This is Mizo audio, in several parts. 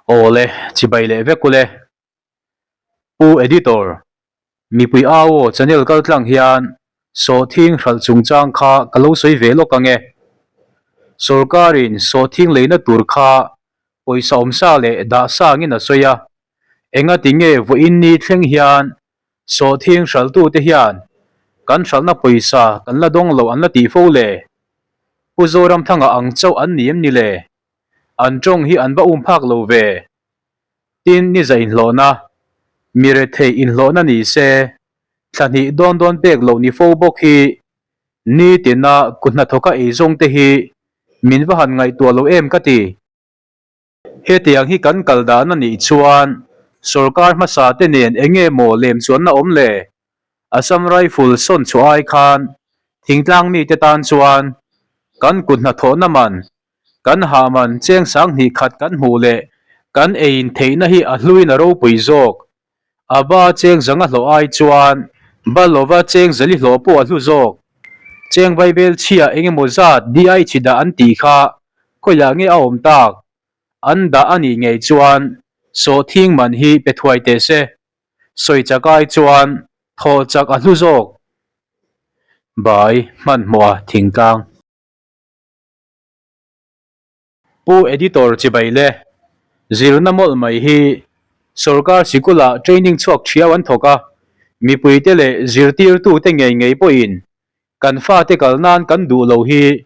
Awle, chibai leh vek ule. Pu Editor, mipui au aw channel kaltlang hian sawhthing hralh chungchang kha ka lo sawi ve lawk ang e. Sorkarin sawhthing leina tur kha pawisa awmsa leh dah sangin a sawi a, engati nge vawiin ni thleng hian sawhthing hralhtute hian kan hralhna pawisa kan la dawng lo an la tih fo le? Pu Zoramthanga ang chauh an ni em ni le? An tawng hi an va um phak lo ve. Tin, ni za inhlawhna, mi rethei inhlawhna ni se, thla hnih dawn dawn pek loh ni fo bawk hi nitina kut hnathawka eizawng te hi min va han ngaihtuah lo em ka ti. Hetiang hi kan kal dan a nih chuan sorkar hmasa te nen eng nge maw lem chuanna awm le? Assam Rifle sawn chhuah ai khan thingtlang mite tan chuan kan kut hnathawhna man Kan hah man cheng sang hnih khat kan hmuh leh kan ei in theihna hi a hluin a ropui zawk. A ba cheng zanga hlawh ai chuan ba lova cheng zali hlawh pawh a hlu zawk. Cheng vaibel chhia eng emaw zat DI chhi dah an tih kha khawiah nge a awm tak? An dah a nih ngei chuan sawhthing man hi pe thuai teh se. Sawi chak ai chuan thaw chak a hlu zawk. Bai hmanhmawha thingtlang. Pu Editor chibai le, zirna mawlh mai hi sorkar sikula training chhuak thiau an thawk a, mipuite leh zirtirtute ngei ngei pawhin kan fate kal nan kan duh lo hi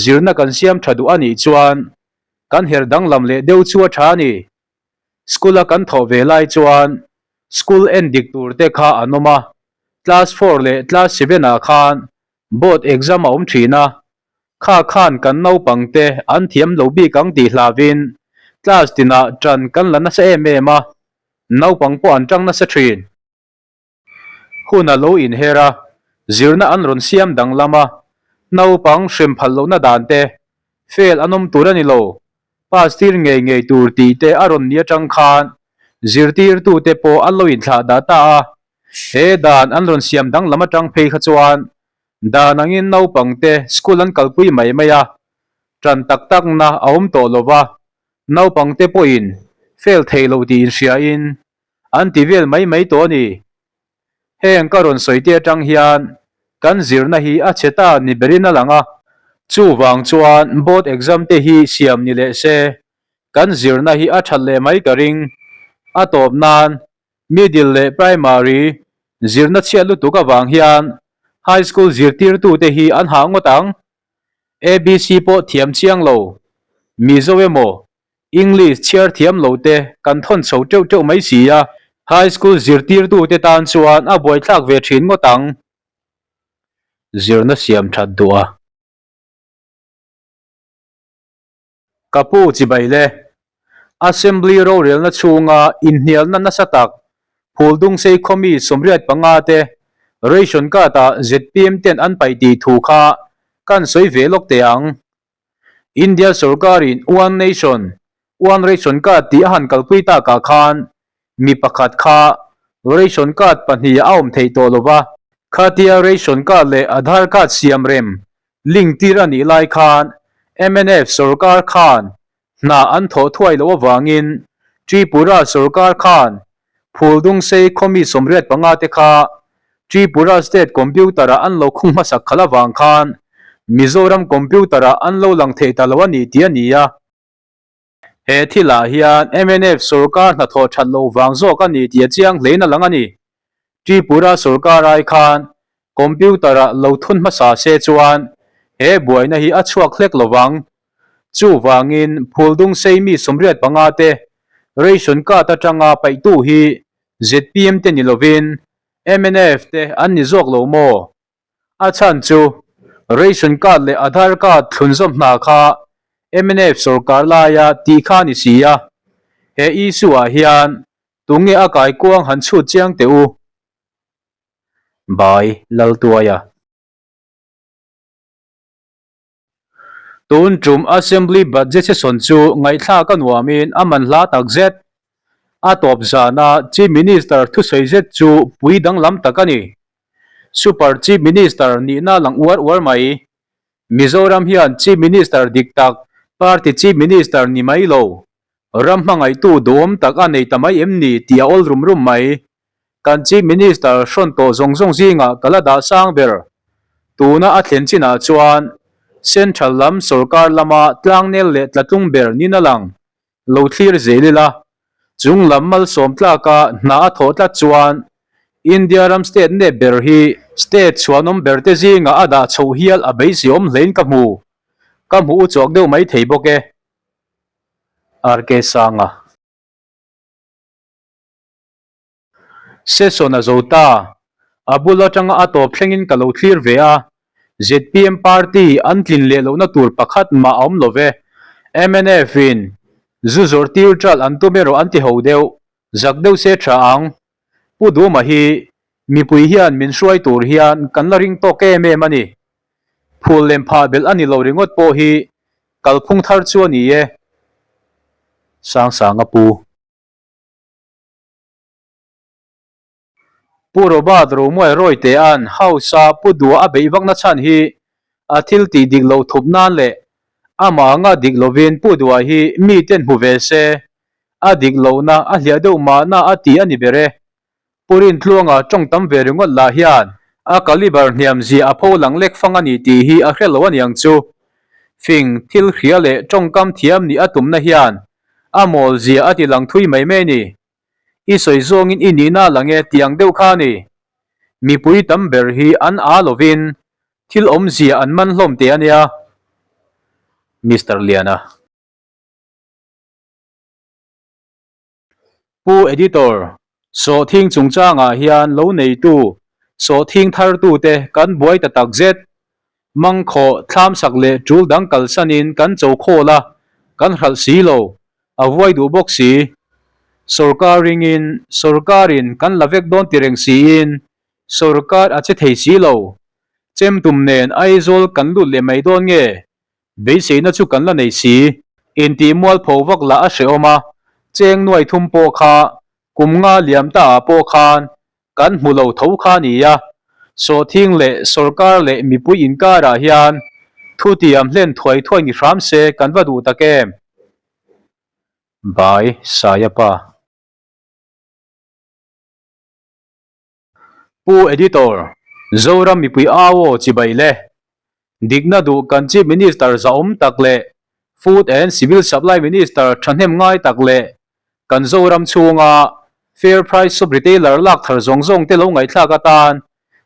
zirna kan siam tha duh a nih chuan kan her danglam leh deuh chu a tha a ni. School a kan thawh ve lai chuan school en dik tur te kha an awm a, class four leh class seven ah khan Board exam a awm thin a, kha khan kan naupang te an thiam lo bik ang tih hlavin class tinah tan kan la nasa em em a, naupang pawh an tang nasa thin. Hun a lo inher a, zirna an rawn siam danglam a, naupang hrem phal lohna dan te, fail an awm tur a ni lo, pass tir ngei ngei tur tih te a rawn ni atang khan zirtirtute pawh an lo inthlah dah ta a, He dan an rawn siam danglam atang phei kha chuan dan angin naupangte school an kalpui mai mai a, tan tak takna a awm tawh lo va, naupangte pawhin fail thei lo tih inhriain an ti vel mai mai tawh a ni. Heng ka rawn sawi te atang hian kan zirna hi a chhe ta ni berin a lang a, chuvang chuan board exam te hi siam ni leh se kan zirna hi a that leh mai ka ring. A tawp nan Middle leh Primary zirna chhiat lutuk avang hian High School zirtirtute hi an hah ngawt ang. ABC pawh thiam chiang lo, Mizo emaw English chhiar thiam lo te kan thawn chho teuh teuh mai si a, High School zirtirtute tan chuan a buaithlak ve thin ngawt ang. Zirna siam that duh a. Ka pu chibai le. Assembly rorelna chhunga inhnialna nasa tak Phuldungsei khawmi 85 te ration card ah zpm ten an paih tih thu kha kan sawi ve lawk teh ang. India sorkarin One Nation, One Ration Card tih a han kalpui takah khan mi pakhat kha ration card pahnih a awm theih tawh lova, khatia ration card leh Aadhaar card siam rem link tir a nih lai khan mnf sorkar khan hna an thawh thuai loh avangin Tripura sorkar khan Phuldungsei khawmi 85 te kha Tripura state computer ah an lo khung hmasak khalh avang khan Mizoram computer ah an lo lang thei ta lo a ni tih a ni a. He thilah hian mnf sorkar hnathawh that loh vang zawk a ni tih a chiang hlein a lang a ni. Tripura sorkar ai khan computer-ah lo thun hmasa se chuan he buaina hi a chhuak hlek lo vang. Chuvangin Phuldungsei mi 85 te ration card atanga paihtu hi zpm te ni lovin mnf te an ni zawk lo maw? A chhan chu ration card leh Aadhaar card thlunzawm hna kha mnf sorkar laia tih kha a ni si a. He issue-ah hian tunge a kaikuang han chhut chiang teh u? Bai Laltuaia. Tun tum Assembly Budget Session chu ngaihthlak a nuamin a man hla tak zet. A tawp zana Chief Minister thusawi zet chu pui danglam tak a ni. Super Chief Minister nihna lang uar uar mai. Mizoram hian Chief Minister dik tak, Party Chief Minister ni mai lo. Ram hmangaihtu duhawm tak a nei ta mai em ni tih a awl rum rum mai. Kan Chief Minister hrawn tawh zawng zawng zingah ka la dah sang ber. Tuna a thlen chinah chuan Central lam sorkar lama tlangnel leh tlatlung ber nin a lang lo thlir zel ila. Chung lam malsawm tlaka hna a thawh tlat chuan India ram state nep ber hi state chhuanawm ber te zingah a dah chhoh hial a beiseawm hlein ka hmu. Ka hmu u chawk deuh mai thei bawk e. RK Sanga. Session a zo ta. A bul atanga a tawp thlengin ka lo thlir ve a. Zpm party an tlin leh lohna tur pakhat mah a awm lo ve. Mnf in zu zawrh tir ṭalh an tum erawh an ti ho deuh. Zak deuh se ṭha ang. Pu Duma hi mipui hian min hruai tur hian kan la ring tawk em em a ni. Phul lem phah belh a ni lo ringawt pawh hi kalphung thar chu a ni e. Sangsanga Pu. Pu Robert Romuai Rawitea'n House-a Pu Dua a beih vakna chhan hi a thil tih dik loh thup nan leh amah anga dik lovin Pu Dua hi miten hmu ve se, a dik lohna a hliah deuh mahna a ti a ni ber e. Pu Rintluanga tawng tam ve ringawt lah hian a caliber hniam zia a pho lang lek fang a ni tih hi a hre lo a niang chu. Fing, thil hria leh tawngkam thiam nih a tumna hian a mawl zia a ti lang thui mai mai a ni. I sawi zawngin i nihna a lang e tih ang deuh kha a ni. Mipui tam ber hi an â lovin thil awmzia an man hlawm teh a nia. Mister Liana. Pu Editor, Sawhthing chungchangah hian lo neitu, sawhthing thartute kan buai ta tak zet. Mangkhawh, thlamsak leh tul dang kalsanin kan cho khawl a, kan hralh si lo, a vuai duh bawk si. Sorkar ringin, sorkarin kan la vek dawn ti reng siin, sorkar a che thei si lo. Chemtum nen Aizawl kan lut leh mai dawn nge? Beiseina chu kan la nei si. Intih mualpho vak lah a hrehawm a, cheng nuai thum pawh kha kum nga liam ta ah pawh khan kan hmu lo tho kha a ni a. Sawhthing leh sorkar leh mipui inkarah hian thutiam hlen thuai thuai ni hram se kan va duh tak em? Bai Sayapa. Pu Editor, Zoram mipui au aw chibai le. Dikna duh kan Chief Minister zahawm tak leh Food and Civil Supply Minister thahnem ngai tak leh kan Zoram chhunga Fair Price Shop Retailer lak thar zawng zawng te lo ngaihthlak atan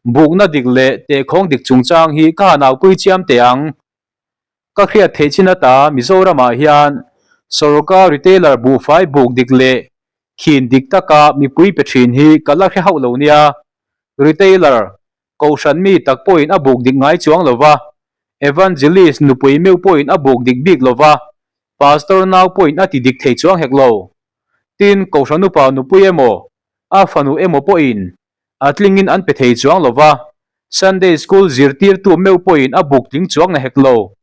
bukna dik leh tehkhawng dik chungchang hi ka han aupui chiam teh ang. Ka hriat theih chin ata Mizoramah hian sorkar retailer buhfai buk dik leh khin dik taka mipui pe thin hi ka la hre hauh lo nia. Retailer, kohhran mi tak pawhin a buk dik ngai chuang lo va, evangelist nupui meuh pawhin a buk dik bik lo va, pastor nau pawhin a ti dik thei chuang hek lo. Tin, kohhran upa nupui emaw, a fanu emaw pawhin A tlingin an pe thei chuang lo va, Sunday School zirtirtu meuh pawhin a buk tling chuang na hek lo.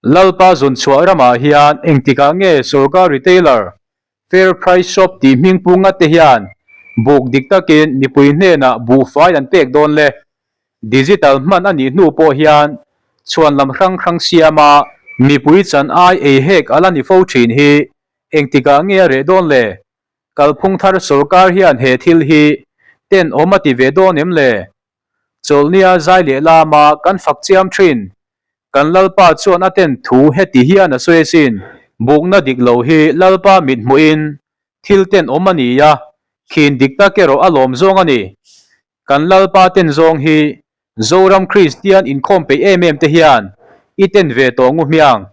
Lalpa zawnchhuah ramah hian engtikah nge sorkar retailer, Fair Price Shop tih hming pu ngat te hian buk dik takin mipui hnenah buhfai an pek dawn le? Digital hman a nih hnu pawh hian chhuan lam hrang hrang siama mipui chan ai ei hek a la ni fo thin hi engtikah nge a reh dawn le? Kalphung thar sorkar hian he thil hi ten awm a ti ve dawn em le? Chawlhnia zai leh lama kan fak chiam thin. Kan Lalpa chuan a ten thu heti hian a sawi asin, Bukna dik lo hi Lalpa mit hmuhin thil ten awm a ni a, khin dik tak erawh a lawm zawng a ni. Kan Lalpa ten zawng hi Zoram Kristian inkhawm peih em em te hian i ten ve tawh ngu hmiang.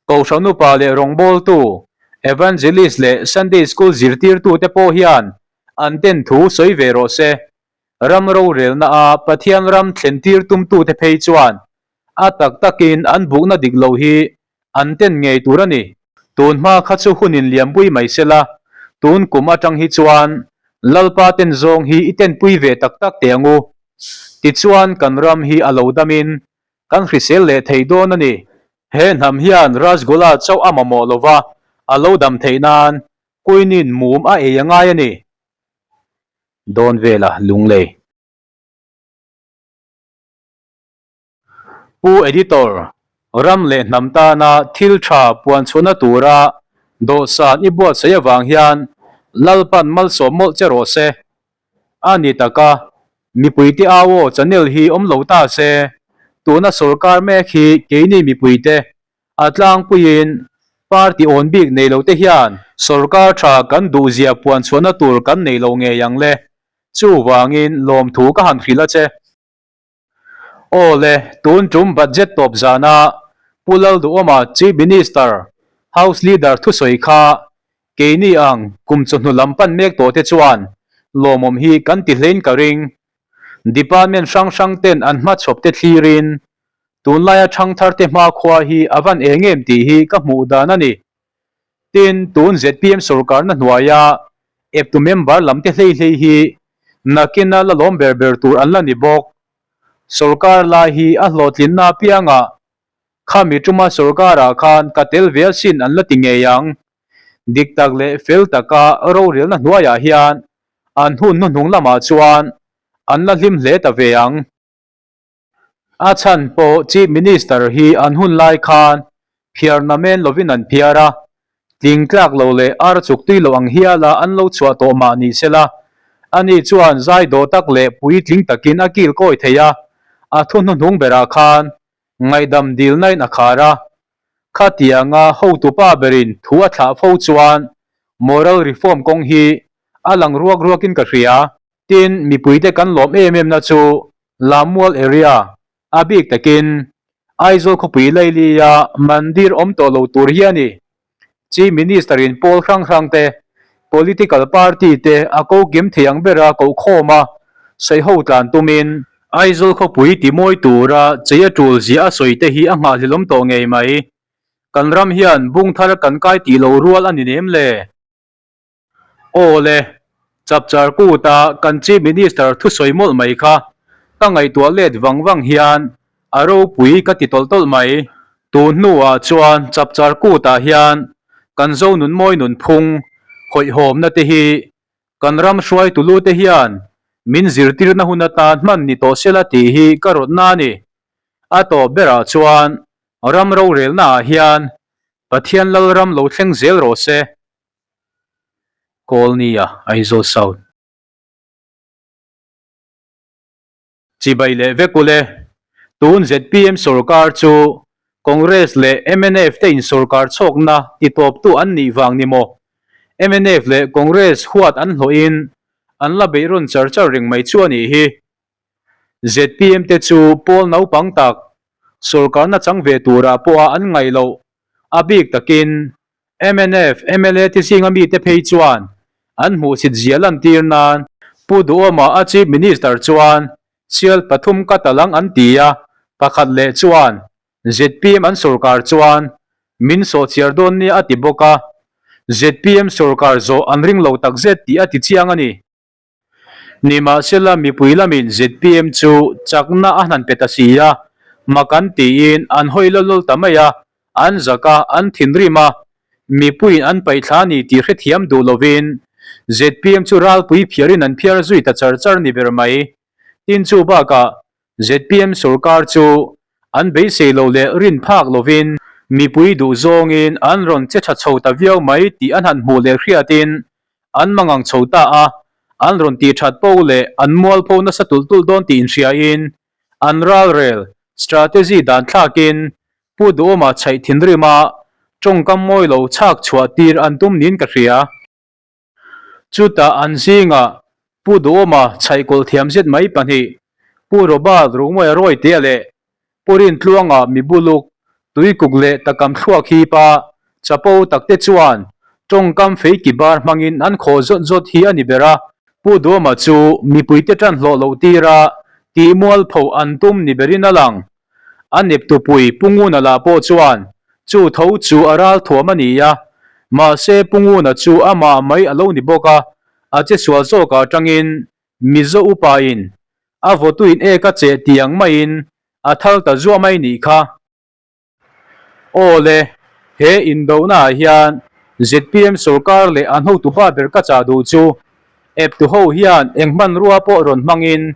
Kohhran upa leh rawngbawltu, Evangelist leh Sunday School zirtirtute pawh hian an ten thu sawi ve rawh se. Ram rorelna a Pathian ram thlentir tumtute phei chuan a tak takin an bukna dik lo hi an ten ngei tur a ni. Tun hma kha chu hun in liampui mai sela, tun kum atang hi chuan Lalpa ten zawng hi i tenpui ve tak tak teh ang u. Tichuan kan ram hi a lo damin Kan hrisel leh thei dawn a ni. He hnam hian Rasgulla chauh a mamawh lo va, a lo dam theih nan Queen-in mum a ei a ngai a ni. Dawn vela lunglei. Pu Editor, Ram leh hnam tana thil tha puan chhuahna tura dawhsan i buatsaih avang hian Lalpan malsawm mawlh che rawh se. A ni taka, mipuite au aw channel hi awm lo ta se, tuna sorkar mek hi keini mipuite a tlangpuiin party awn bik nei lo te hian sorkar tha kan duhzia puan chhuahna tur kan nei lo ngei ang le. Chuvangin lawmthu ka han hrilh a che. Aw le, tun tum budget tawp zana Pu Lalduhawma Chief Minister, House Leader thusawi kha keini ang kum chawhnu lam pan mek tawh te chuan lawmawm hi kan ti hlein ka ring. Department hrang hrang ten an hmachhawp te thlirin tunlaia thangthar te hmakhua hi a van eng em tih hi ka hmuh dan a ni. Tin, tun zpm sorkarna hnuaia eptu member lamte hlei hlei hi nakina la lawm ber ber tur an la ni bawk. Sorkar lai hi a hlawhtlinna apiangah khami tuma sorkarah khan ka tel ve asin an la ti ngei ang. Dik tak leh fel taka rorelna hnuaiah hian an hun hnuhnung lamah chuan an la hlim hle ta ve ang. A chhan pawh Chief Minister hi an hun lai khan phiar namen lovin an phiar a, tling tlak lo leh ar chuk tui lo ang hiala an lo chhuah tawh mah ni sela, ani chuan zai dawh tak leh puitling takin a kil kawi thei a, a thu hnuhnung berah khan ngaihdam dilnain a khar a. Khatianga hotupa berin thu a thlah fo chuan moral reform kawng hi a lang ruak ruakin ka hria. Tin, mipuite kan lawm em em na chu Lammual area, a bik takin Aizawl khawpui Lailia mandir awm tawh lo tur hi a ni. Chief Minister in pawl hrang hrang te, political party te a ko kim thei ang bera koh khawm a, sawi ho tlan tumin Aizawl khawpui ti mawi tura chei a tul zia a sawi te hi a nghahhlelawm tawh ngei mai. Kan ram hian bung thar kan kai tih lo rual a ni nem le? Aw le, Chapchar Kuta kan Chief Minister thusawi mawlh mai kha ka ngaihtuah let vang vang hian a ropui ka ti tawlh tawlh mai. Tun hnuah chuan Chapchar Kutah hian kan Zonunmawi nunphung hawihhawmna te hi kan ram hruaitu lu te hian min zirtirna hun atan hman ni tawh sela tih hi ka rawtna a ni. A tawp berah chuan ram rorelnaah hian Pathian Lalram lo thleng zel rawh se. Kawlnia, Aizawl South. Chibai leh vek ule, tun zpm sorkar chu Congress leh mnf te in sorkar chhawkna titawptu an nih vang ni maw? Mnf leh Congress huat an hlawhin an la beih rawn char char reng mai chu a nih hi. Zpm te chu pawl naupang tak sorkarna chang ve turah pawha an ngaih loh a bik takin Mnf mla te zinga mite phei chuan an hmuhsit zia lantir nan Pu Duhawma a Chief Minister chuan sial pathum ka talang an ti a, pakhat leh chuan zpm an sorkar chuan min sawhchiar dawn nia a ti bawk a, zpm sorkar zawh an ring lo takzet tih a ti chiang a ni. Nimahsela mipui lamin zpm chu chakna a hnan pe ta si a, mak an tiin an hawi lawl lawl ta mai a, an zak a, an thinrim a, mipuiin an paihthla a ni tih hrethiam duh lovin zpm chu ralpui phiarin an phiar zui ta char char ni ber mai. Tin chu bakah zpm sorkar chu an beisei lo leh rin phak lovin mipui duh zawngin an rawn che tha chho ta viau mai tih an han hmuh leh hriatin An mangang chho ta a, an rawn tih that po leh an mualpho nasa tulh tulh dawn tih inhriain an ralrel, strategy, dan thlakin Pu Duhawma chhaih thinrima tawngkam mawi lo chhak chhuah tir an tum niin ka hria. Chutah an zingah Pu Duhawma chhaih kawlh thiam zet mai pahnih, Pu Robert Rungmawia Rawitea leh Pu Rintluanga mibuluk, tuikuk leh takam thluak hipa chapo takte chuan tawngkam fei ki bar hmangin an khawh zawt zawt hi a ni ber a. Pu Duama chu mipuite tan hlawh loh tira tih mualpho an tum ni berin a lang. A neptupui Pu Nguna lah pawh chuan chu tho chu a ral thuam a ni a, mahse Pu Nguna chu amah mai a lo ni bawk a, a che sual zawkah atangin Mizo upain a vawtuin ek a cheh tiang maiin a thal ta zuah mai nih kha. Aw le, he indohnaah hian zpm sorkar leh an hotupa ber ka chah duh chu eptu ho hian eng hmanrua pawh rawn hmangin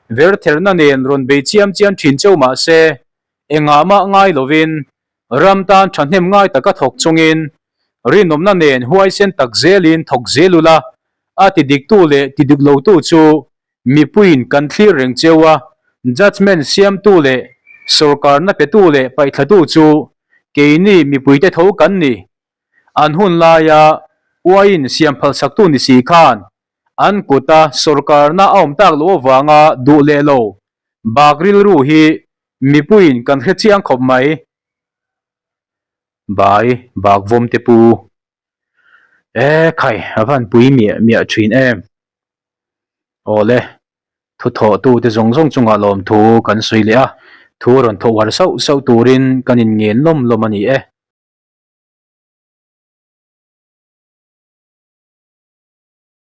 vertherna nen rawn bei chiam chiam thin cheu mah se. Engah mah ngai lovin ram tan thahnem ngai taka thawk chungin rinawmna nen huaisen tak zelin thawk zel ula, a ti diktu leh ti dik lotu chu mipuiin kan thlir reng cheu a, judgement siamtu leh sorkarna petu leh paihthlatu chu keini mipuite tho kan ni. An hun laia uaiin siam phalsaktu ni si khan an kuta sorkarna a awm tak loh avanga duh leh lo Bak rilru hi mipuiin kan hre chiang khawp mai. Bai, bak vawm te pu. E khai, a van pui miah miah thin em. Awle, thu thawh tu te zawng zawng chungah lawmthu kan sawi leh a, thu rawn thawh uar sauh sauh turin kan inngen lawm lawm a ni e.